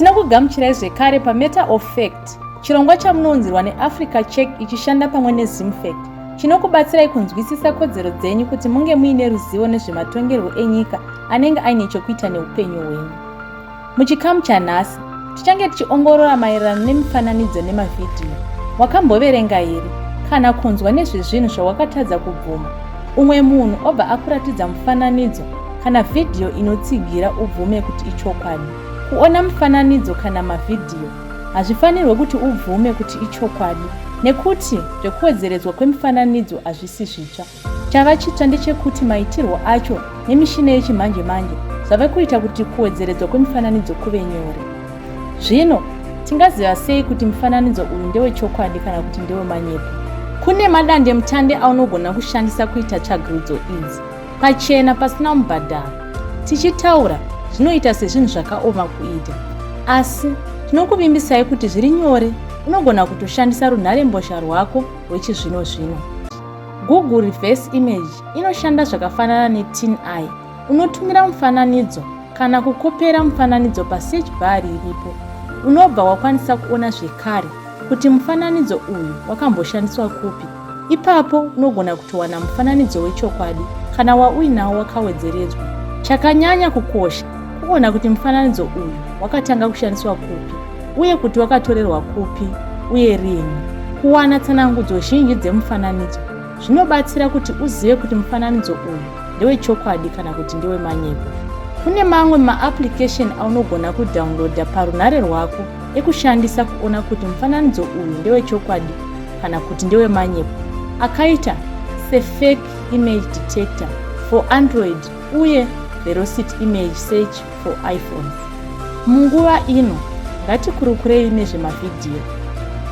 Tinokugamuchirai zvekare paMatter of Fact, chirongwa chamunounzirwa neAfrica Check ichishanda pamwe neZimfact, chinokubatsirai kunzwisisa kodzero dzenyu kuti munge muine ruzivo nezvematongerwo enyika anenge aine chokuita neupenyu hwenyu. Muchikamu chanhasi, tichange tichiongorora maererano nemifananidzo nemavhidhiyo. Wakamboverenga here kana kunzwa nezvezvinhu zvawakatadza kubvuma? Umwe munhu obva akuratidza mufananidzo kana vhidhiyo inotsigira ubvume kuti ichokwadi. Kuona mufananidzo kana mavhidhiyo hazvifanirwe kuti ubvume kuti ichokwadi nekuti zvekuwedzeredzwa kwemifananidzo hazvisi zvitsva. Chava chitsva ndechekuti maitirwo acho nemishina yechimanje-manje zvave kuita kuti kuwedzeredzwa kwemifananidzo kuve nyore. Zvino, tingaziva sei kuti mufananidzo uyu ndewechokwadi kana kuti ndewemanyepo? Kune madandemutande aunogona kushandisa kuita tsvagurudzo idzi pachena pasina mubhadharo. Tichitaura, zvinoita sezvinhu zvakaoma kuita, asi tinokuvimbisai kuti zviri nyore. Unogona kutoshandisa runharembozha rwako rwechizvino-zvino. Google Reverse Image inoshanda zvakafanana neTinEye. Unotumira mufananidzo kana kukopera mufananidzo pasearch bar riripo. Unobva wakwanisa kuona zvekare kuti mufananidzo uyu wakamboshandiswa kupi. Ipapo unogona kutowana mufananidzo wechokwadi kana wauinawo wakawedzeredzwa. Chakanyanya kukosha kuona kuti mufananidzo uyu wakatanga kushandiswa kupi uye kuti wakatorerwa kupi uye rini. Kuwana tsanangudzo zhinji dzemufananidzo zvinobatsira kuti uzive kuti mufananidzo uyu ndewechokwadi kana kuti ndewemanyepo. Kune mamwe maapplication aunogona kudownloada parunhare rwako ekushandisa kuona kuti mufananidzo uyu ndewechokwadi kana kuti ndewemanyepo akaita sefake image detector for Android uye Velocity image search for iPhones. Munguva ino, ngatikurukurei nezvemavhidhiyo.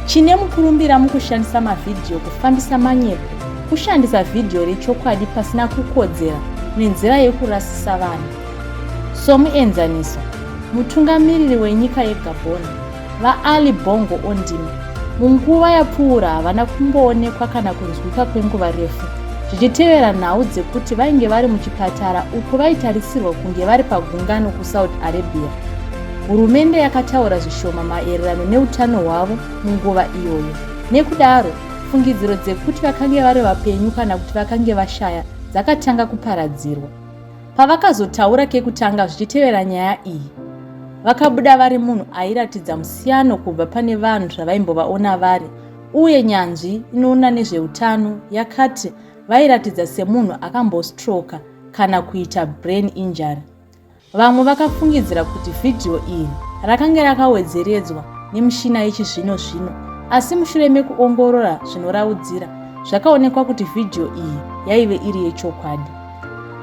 Chine mukurumbira mukushandisa mavhidhiyo kufambisa manyepo kushandisa vhidhiyo rechokwadi pasina kukodzera nenzira yekurasisa vanhu. Somuenzaniso, mutungamiriri wenyika yeGabon, VaAli Bongo Ondimba, munguva yapfuura havana kumboonekwa kana kunzwika kwenguva refu zvichitevera nhau dzekuti vainge vari muchipatara uko vaitarisirwa kunge vari pagungano kuSaudi Arabia. Hurumende yakataura zvishoma maererano neutano hwavo munguva iyoyo. Nekudaro, fungidziro dzekuti vakange vari vapenyu kana kuti vakange vashaya dzakatanga kuparadzirwa. Pavakazotaura kekutanga zvichitevera nyaya iyi, vakabuda vari munhu airatidza musiyano kubva pane vanhu zvavaimbovaona vari uye nyanzvi inoona nezveutano yakati vairatidza semunhu akambostroka kana kuita brain injury. Vamwe vakafungidzira kuti vhidhiyo iri rakange rakawedzeredzwa nemishina yechizvino-zvino asi mushure mekuongorora zvinoraudzira zvakaonekwa kuti vhidhiyo iyi yaive iri yechokwadi.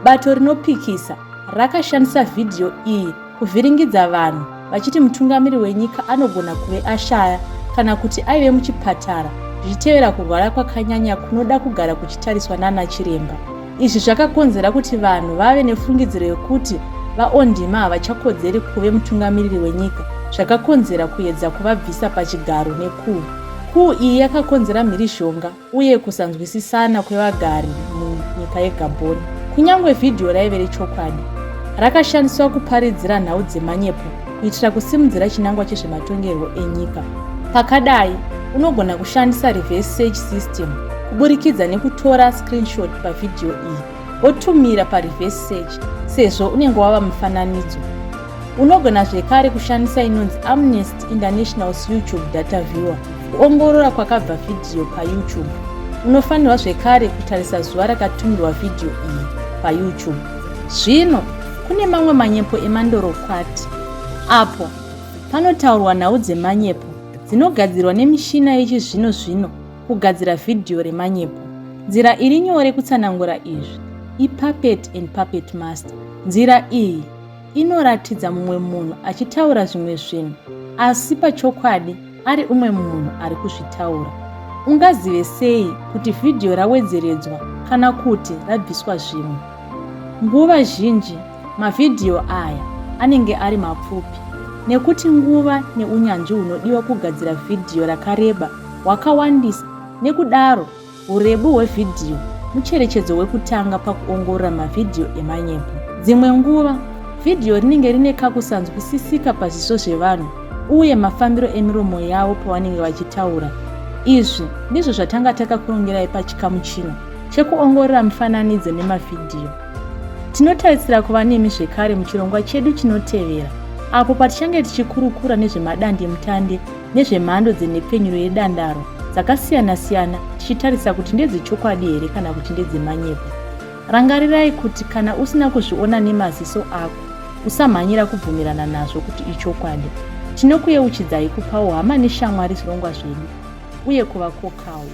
Bato rinopikisa rakashandisa vhidhiyo iyi kuvhiringidza vanhu vachiti mutungamiri wenyika anogona kuve ashaya kana kuti aive muchipatara zvichitevera kurwara kwakanyanya kunoda kugara kuchitariswa nana chiremba. Izvi zvakakonzera kuti vanhu vave nefungidziro yekuti VaOndima havachakodzeri kuve mutungamiriri wenyika zvakakonzera kuedza kuvabvisa pachigaro nekuu. Kuu iyi yakakonzera mhirizhonga uye kusanzwisisana kwevagari munyika yeGabon. Kunyangwe vhidhiyo raive rechokwadi, rakashandiswa kuparidzira nhau dzemanyepo kuitira kusimudzira chinangwa chezvematongerwo enyika. Pakadai, unogona kushandisa reverse search system kuburikidza nekutora screenshot pavhidhiyo iyi wotumira pareverse search sezvo unenge wava mufananidzo. Unogona zvekare kushandisa inonzi Amnesty International's YouTube Data Viewer kuongorora kwakabva vhidhiyo paYouTube. Unofanirwa zvekare kutarisa zuva rakatumirwa vhidhiyo iyi paYouTube. Zvino kune mamwe manyepo emandorokwati. Apo panotaurwa nhau dzemanyepo dzinogadzirwa nemishina yechizvino-zvino kugadzira vhidhiyo remanyepo. Nzira iri nyore kutsanangura izvi iPuppet and Puppet Master. Nzira iyi inoratidza mumwe munhu achitaura zvimwe zvinhu asi pachokwadi ari umwe munhu ari kuzvitaura. Ungazive sei kuti vhidhiyo rawedzeredzwa kana kuti rabviswa zvimwe? Nguva zhinji mavhidhiyo aya anenge ari mapfupi nekuti nguva neunyanzvi hunodiwa kugadzira vhidhiyo rakareba hwakawandisa nekudaro Hurebu hwevhidhiyo mucherechedzo wekutanga pakuongorora mavhidhiyo emanyepo. Dzimwe nguva, Vhidhiyo rinenge rine kakusanzwisisika pazviso zvevanhu uye mafambiro emiromo yavo pavanenge vachitaura. Izvi ndizvo zvatanga takakurongerai pachikamu chino chekuongorora mifananidzo nemavhidhiyo. Tinotarisira kuva nemi zvekare muchirongwa chedu chinotevera apo patichange tichikurukura nezvemadandemutande nezvemhando dzenhepfenyuro yedandaro dzakasiyana-siyana tichitarisa kuti ndedzechokwadi here kana kuti ndedzemanyepo. Rangarirai kuti kana usina kuzviona nemaziso ako, usamhanyira kubvumirana nazvo kuti ichokwadi. Tinokuyeuchidzai kupawo hama neshamwari zvirongwa zvedu uye kuvakokawo.